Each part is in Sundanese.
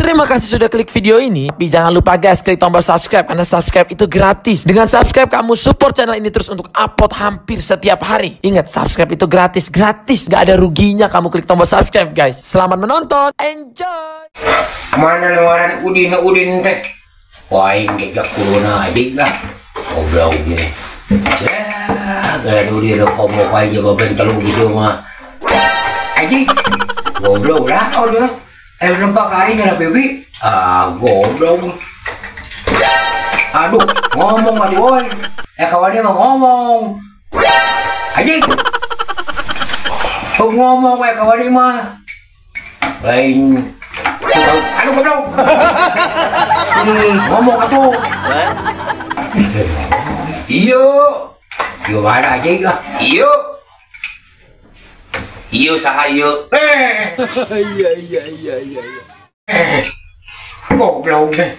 Terima kasih sudah klik video ini. Tapi jangan lupa guys, klik tombol subscribe karena subscribe itu gratis. Dengan subscribe kamu support channel ini terus untuk upload hampir setiap hari. Ingat, subscribe itu gratis, gratis. Gak ada ruginya kamu klik tombol subscribe guys. Selamat menonton, enjoy. Mana luaran Udin Udin teh? Wah, aing gak corona aja lah. Goblok gini. Ya, gak ada Udin komo aja baben telu gitu mah. Aja, goblok lah. Oh dia. Nampak aing lah baby. Ah, goblok. Aduh, ngomong mati woi. Kawannya mah ngomong. Aja. Oh, ngomong kawannya mah. Lain. Aduh, goblok. Ngomong atuh. Iyo. Iyo mana aja ah. Iyo. Iyo saha iyo. Iya. Goblok teh.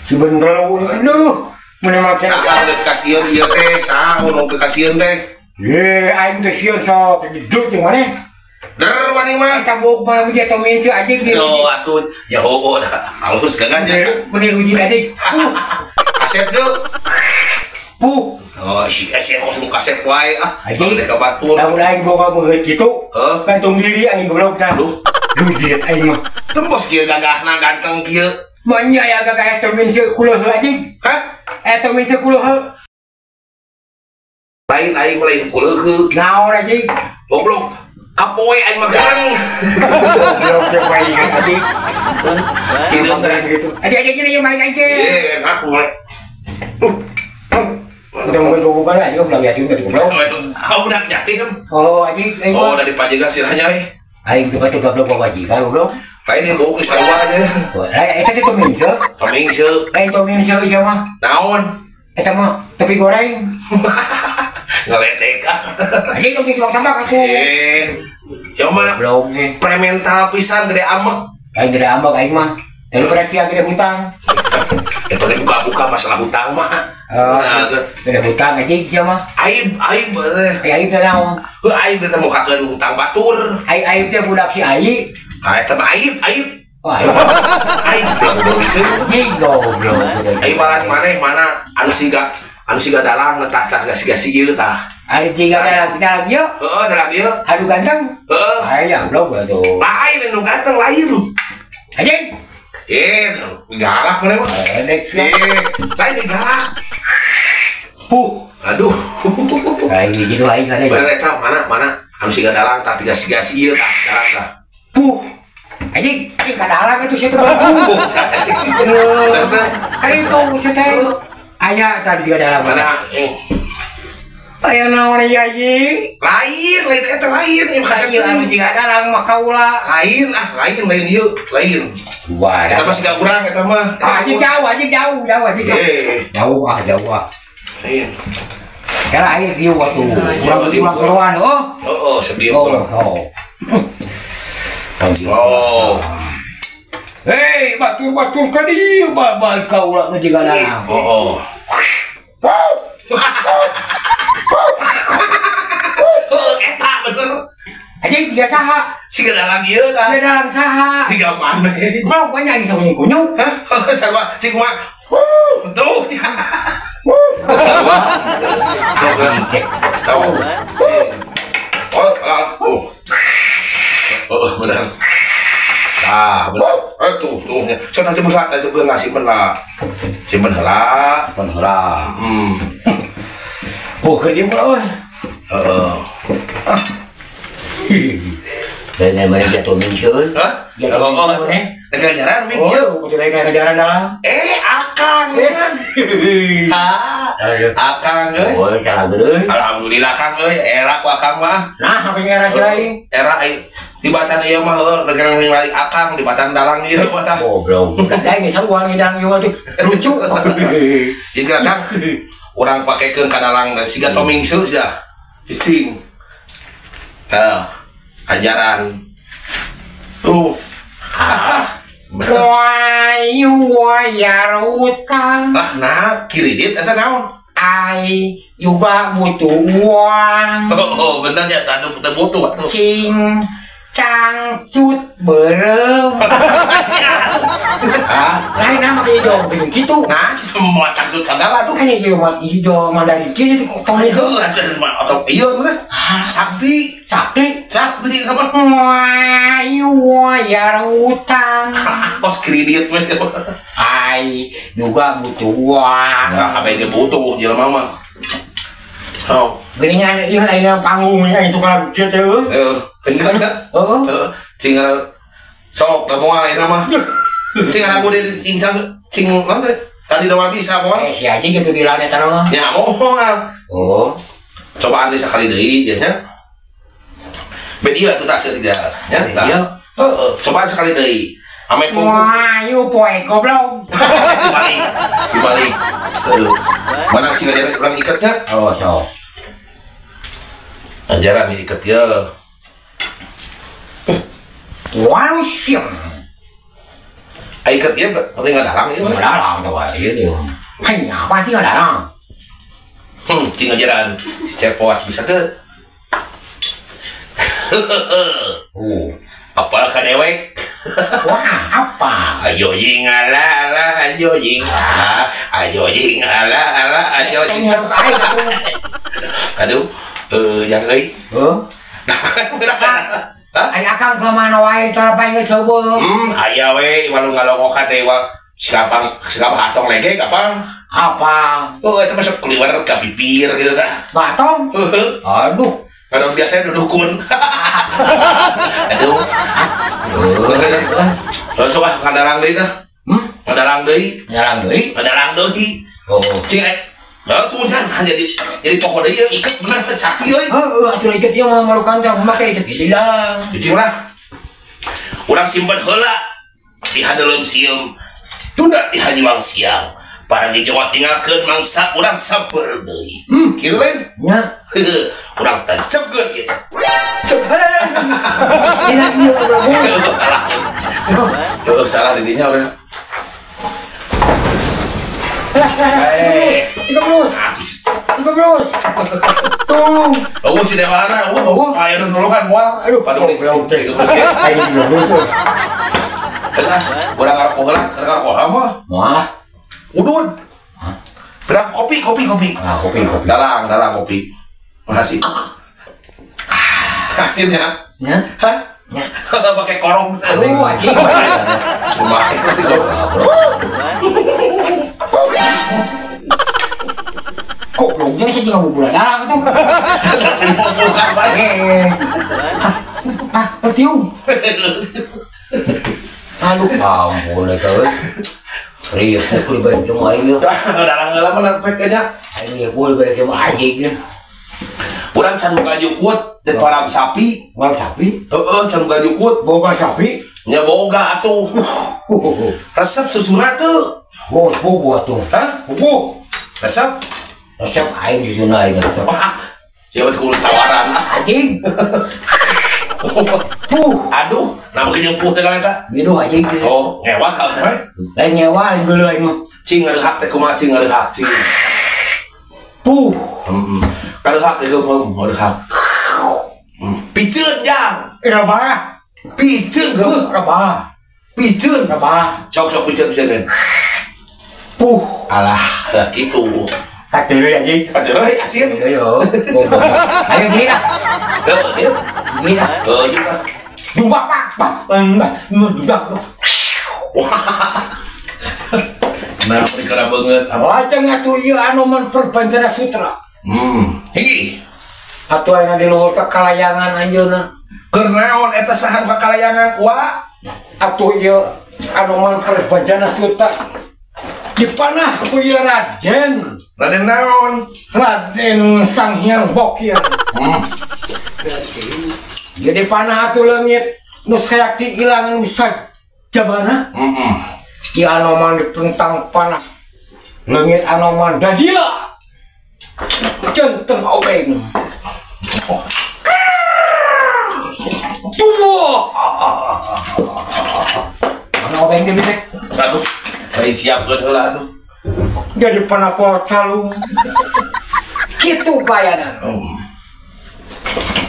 Si bentrol aduh. Mun make saha nu kasieun ieu teh, saha nu kasieun teh? Ye, aing teh sieun sok gede jeung maneh. Der wani mah eta buuk mah mun jatuh min sieun anjing di. Oh atuh, ya heueuh da. Halus gagahnya. Mun rujit anjing. Kasep deuk. Puh. Oh, si kosong kasep wae ah. Anjing ka batur. Lamun aing boga beungeut kitu, gantung diri aing goblok tah. Aduh, rujit aing mah. Tembos kieu gagahna ganteng kieu. Banyak ya gagah eta min sieun kuleuh anjing. Hah? Eta min sieun kuleuh. Lain aing mah lain kuleuh. Naon anjing? Goblok. Kapoe aing mah gareng. Goblok teh wae anjing. Hideung teh gitu. Aja gini yeuh balik aing teh. Ye, enak we. Udah mau buka aja goblok yatim tadi goblok. Kau budak yatim. Oh, anjing. Oh, dari pajegan sirahnya we. Aing tuh goblok bawajikan goblok. Lain yang buuk sarua aja. Lah eta teh toming seuh. Toming seuh. Lain toming seuh ieu mah. Naon? Eta mah tepi goreng. Ngeledek ah. Anjing tong tuang tambak aku. Ya mah premental pisan gede amek. Aing gede amek aing mah. Daripada sia gede hutang. Itu dibuka-buka masalah hutang mah. Gede hutang anjing sia mah. Aib aib teh. Aib teh naon? Heuh aib teh mukakeun hutang batur. Aib aib teh budak si Ai. Ah eta mah aib aib. Oh, aib. Aib anjing goblok. Aib malah maneh mana anu siga dalang tah tah siga si ieu tah. Ari siga dalang dalang ieu? Heeh, dalang ieu. Anu ganteng? Heeh. Aya goblok atuh. Lain anu ganteng lain. Anjing. Galak mana mah? Lain galak. Puh. Aduh. Lain gitu aing ada. Bener eta mana mana anu siga dalang tah tiga siga si ieu tah dalang tah. Puh. Anjing, ieu ka dalang itu sia teh. Kali itu sia teh. Aya tah siga dalang. Mana? Aya naon ieu anjing? Lain, lain eta lain ieu kasep. Ieu anu siga dalang mah kaula. Lain ah, lain lain ieu, lain. Wah, eta mah siga urang eta mah. Anjing jauh, anjing jauh, jauh anjing. Jauh ah, jauh ah. Lain. Kala aing dieu atuh. Urang urang keluar heuh. Heeh, sedih tuh. Oh. Oh. Hei, batur-batur ka dieu babal kaula nu jiga dalang. Heeh. Eta bener. Anjing tiga saha? Siga dalang ieu tah. Siga dalang saha? Siga maneh. Goblok banyak aing sama kunyuk. Hah? Sarua cing mah. Wuh, tuh. Sarua. Tahu. Oh, oh. Oh, benar. Nah, benar. Tuh, tuh. Sok tajeb heula, simpen lah. Simpen heula. Simpen heula. Oh, keur dieu pula euy. Heeh. Dan mana jatuh minceun? Hah? Jatuh minceun. Ngajaran ming ieu. Oh, kudu ngajaran dalang. Akang kan. Ah, akang euy. Oh, salah geureun. Alhamdulillah Kang euy, era ku akang mah. Nah, apa era si lain? Era aing dibatan ieu mah heuh negara ningali akang dibatan dalang ieu mah tah. Goblok. Da aing sarua dalang ieu mah tuh lucu. Jeung Kang urang pakekeun ka dalang siga toming seu sia. Cicing. Tah, ajaran. Tuh. Wayar utang. Lah nah, kredit eta naon? Ai juga butuh uang. Oh, bener ya, satu butuh atuh. Cing cangcut berem. Hijau geuning kitu. Nah, semua cangcut sagala tuh. Kan hijau Mandarin kieu itu tong itu. Atau iya teh. Sakti, sakti, sakti apa? Wah, ya utang. Kos kredit we. Ai, juga butuh uang. Nah, kabeh ge butuh jelema mah. Oh, geuningan ieu lain panggung aing suka lagu kieu teh euy. Heeh, ingat heeh. Cing sok da moal ayeuna mah. Cing lagu di cincang cing naon teh? Tadi da bisa moal. Eh, si aja gitu di lain eta mah. Ya moal. Oh. Cobaan deui sakali deui ya nya. Beda atuh tah tidak nya. Iya. Heeh, cobaan sekali deui. Ame punggung. Wah, ieu poe goblok. Dibalik. Dibalik. Heeh. Mana sih ngajaran urang ikatnya? Oh, sok. Ajaran ikat ya. Wow, siang. Ikat ya, penting nggak dalang ya. Nggak dalang tuh, gitu. Hanya apa tinggal dalang? Cing ajaran cepot bisa tuh. Apa kadewek? Wah, apa? Ayo jing ala ala, ayo jing ala, ayo jing ala ala, ayo jing. Aduh, yang euy. Heuh. Nah, ai akang ka mana wae tarapai geus heubeung. Aya we walu ngalongokan teh wa sikapang sikap hatong lege kapang. Apa? Oh, eta masuk keluar ka bibir gitu tah. Batong? Heeh. Aduh. Kadang biasanya dudukun. Aduh. Langsung ah ngadalang deui tah. Ngadalang deui. Ngadalang deui? Ngadalang deui. Oh. Cing Nah, tuh kan jadi pokok deui iket bener sakti euy. Heeh, atuh iket ieu mah malukan teh make iket ieu dalang. Cing lah. Urang simpen heula di hadeuleum sieum. Tunda di hanyuang siang. Parang jawat tinggalkeun mangsa urang sabar deui. Kieu lain? Nya. Urang tancapkeun ieu. Cep. Dina ieu urang. Salah. Heuh, salah di dinya urang. Eh, 13. 13. Tolong. Oh, si dewalana, oh, aya nu nulungan moal. Aduh, paduli 13. Ayo 13. Lah, urang ngarokok heula, urang ngarokok mah. Moal. Udud. Berapa kopi, kopi, kopi. Ah, kopi, kopi. Dalang, dalang kopi. Makasih. Hasilnya. Ya? Hah? Ya. Pakai korong aduh, anjing. Lumayan. Gobloknya sih juga bubulan dalang itu. Bukan baik. Ah, tiung. Aduh, ampun eta euy. Rieu kudu balik ke mah ieu. Dalang heula mah pek nya. Aing ieu kudu balik ke mah anjing. Urang can boga jukut dan parab sapi. Parab sapi? Heeh, can boga jukut. Boga sapi? Nya boga atuh. Resep susuna teu. Boga atuh. Hah? Boga. Resep? Resep aing susuna aing resep. Wah. Siapa kudu tawaran anjing. Aduh, nah makin nyempuh teh eta. Gitu anjing. Oh, ngewa ka we. Lain ngewa lain geuleuh aing mah. Cing ngareuhak teh kumaha cing ngareuhak cing. Puh. Heeh. Kareuhak deui heuh ngareuhak. Piceun jang. Rebah. Piceun heuh. Rebah. Piceun. Rebah. Sok sok piceun piceun. Puh. Alah, kitu. Kadeuleuh anjing. Kadeuleuh asin. Ayo. Ayo gini lah. Heuh, dieu. Gini lah. Heuh juga. Dubak pak, pak, dubak. Wah. Nah, perkara banget. Lajeng atuh ieu Anoman Perbanjara Sutra. Hiji. Atuh ayeuna di luhur kakalayangan anjeunna. Keur naon eta saha kakalayangan wa? Atuh ieu Anoman Perbanjara Sutra. Dipanah ku ieu Raden. Raden naon? Raden Sang Hyang Bokir. Ieu dipanah atuh leungit nu sayakti ilang nu sajabana. Ki Anoman ditentang panah. Leungit Anoman dadia. Centeng obeng. Tubuh. Mana obeng teh bete? Aduh. Lain siap keun heula atuh. Jadi panah calung. Kitu kayanan.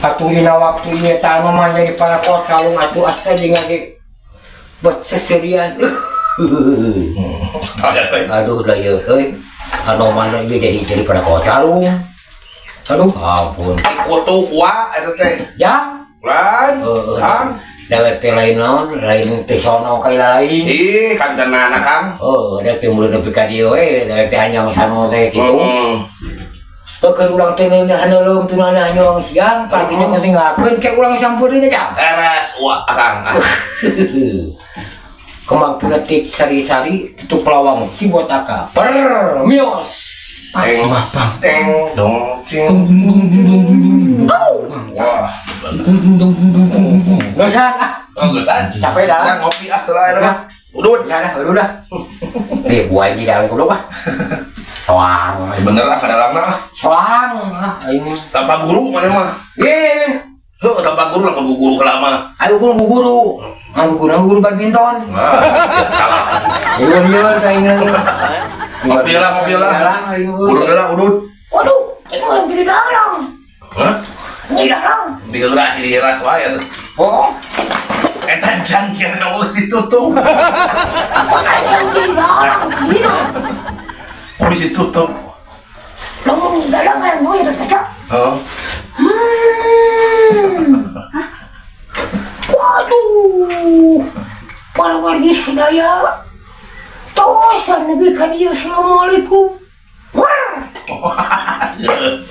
Atuh dina waktu ieu teh Anoman jadi panah calung atuh asta jeung ge bet seserian. Aduh dah ieu euy. Anu mana ieu jadi pada kocalung. Aduh, ampun. Dikutuk wa eta teh. Ya. Lain. Kang. Dawet teh lain naon, lain teh sono ka lain. Ih, kantenana Kang. Oh, da teh mulut nepi ka dieu we, dawet teh anyang sono teh kitu. Heeh. Keur urang teh haneuleuh tunana anyang siang, pagi nya katinggalkeun ke urang sampeureuh nya jam. Eres wa Kang. Kemang punetik sari-sari tutup lawang si botaka. Per mios. Teng teng dong cing. Wah. Geus ah. Oh, geus ah. Capek dah. Kang ngopi ah heula eta mah. Udud. Ya dah, udah. Eh, buai di dalam goblok ah. Soang. Bener lah kadalangna ah. Soang ah aing. Tanpa guru maneh mah. Eh. Heuh, tanpa guru lamun guru heula mah. Ayo guru guru. Aku guru badminton. Nah, salah. Iya iya aing. Ngopi lah, ngopi lah. Udud lah, udud. Waduh, ini mah jadi dalang. Hah? Ini dalang. Diheras wae atuh. Oh. Eta jangkir geus ditutup. Apa yang jadi dalang gini? Kok bisa ditutup? Lamun dalang kan gue ya caca. Heeh. Waduh. Para wargi sadaya. Tosan nepi ka dieu assalamualaikum. Wah. Geus.